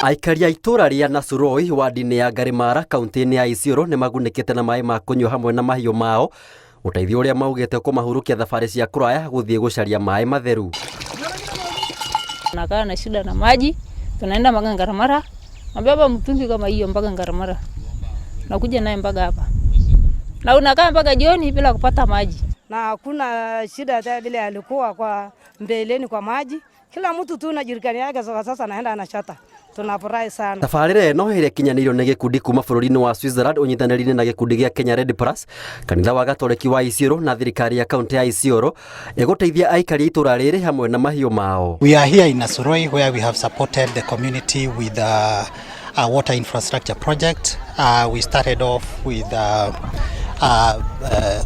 Aikari a itũra rĩa Nasuroi wadi-inĩ ya Ngarimara kaunti-inĩ ya Isiolo nĩ magunĩkĩte na maĩ ma kũnyua hamwe na mahiũ mao, ũteithio ũrĩa maugĩte kũmahurukia thabarĩ cia kũraya gũthiĩ gũcaria maĩ matheru. Nakaa na shida na maji, tunaenda mpaka Ngaramara, nabeba mtungi kama hiyo mpaka Ngaramara, nakuja naye mpaka hapa, na unakaa mpaka jioni bila kupata maji. Na hakuna shida hata vile alikuwa kwa mbeleni kwa maji. Kila mtu tu na jirikani yake, sasa sasa anaenda anachota. Tunafurahi sana. Tabarĩra ĩno ĩrĩa ĩkinyanĩirio nĩ gĩkundi kuma bũrũri-inĩ wa Switzerland ũnyitanĩri-inĩ na gĩkundi gĩa Kenya Red Plus, kanitha wa Gatoreki wa Isiolo na thirikari ya kaunti ya Isiolo ĩgũteithia aikari a itũra rĩrĩ hamwe na mahiũ mao. We are here in Nasuroi where we have supported the community with a water infrastructure project. We started off with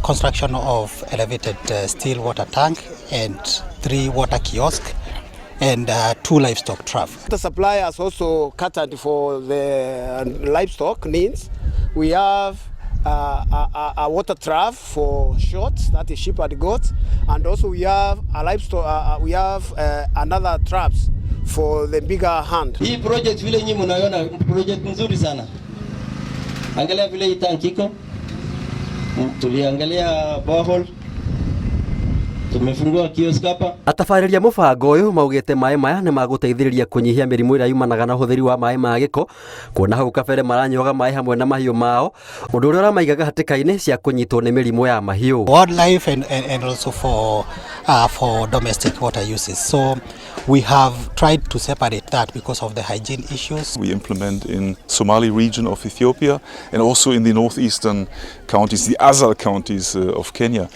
construction of elevated steel water tank and 3 water kiosk and 2 livestock trough. The supply has also catered for the livestock needs. We have a water trough for shots, that is sheep and goats, and also we have a livestock. We have another traps for the bigger hand. Hii project vile nyinyi mnaiona project nzuri sana. Angalia vile hii tank iko. Tuliangalia borehole. Tumefungua kiosk hapa. Atabarĩri a mũbango ũyũ maugĩte maĩ maya nĩ magũteithĩrĩria kũnyihia mĩrimũ ĩrĩa yumanaga na ũhũthĩri wa maĩ ma gĩko, kuona hau kabere maranyuaga maĩ hamwe na mahiũ mao, ũndũ ũrĩa ũramaigaga hatĩka-inĩ cia kũnyitwo nĩ mĩrimũ ya mahiũ. Wildlife and also for domestic water uses. So we have tried to separate that because of the hygiene issues. We implement in Somali region of Ethiopia and also in the northeastern counties, the Azal counties of Kenya.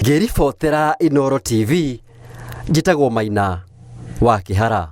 Ngĩribotera Inooro TV, njĩtagwo Maina wa Kĩhara.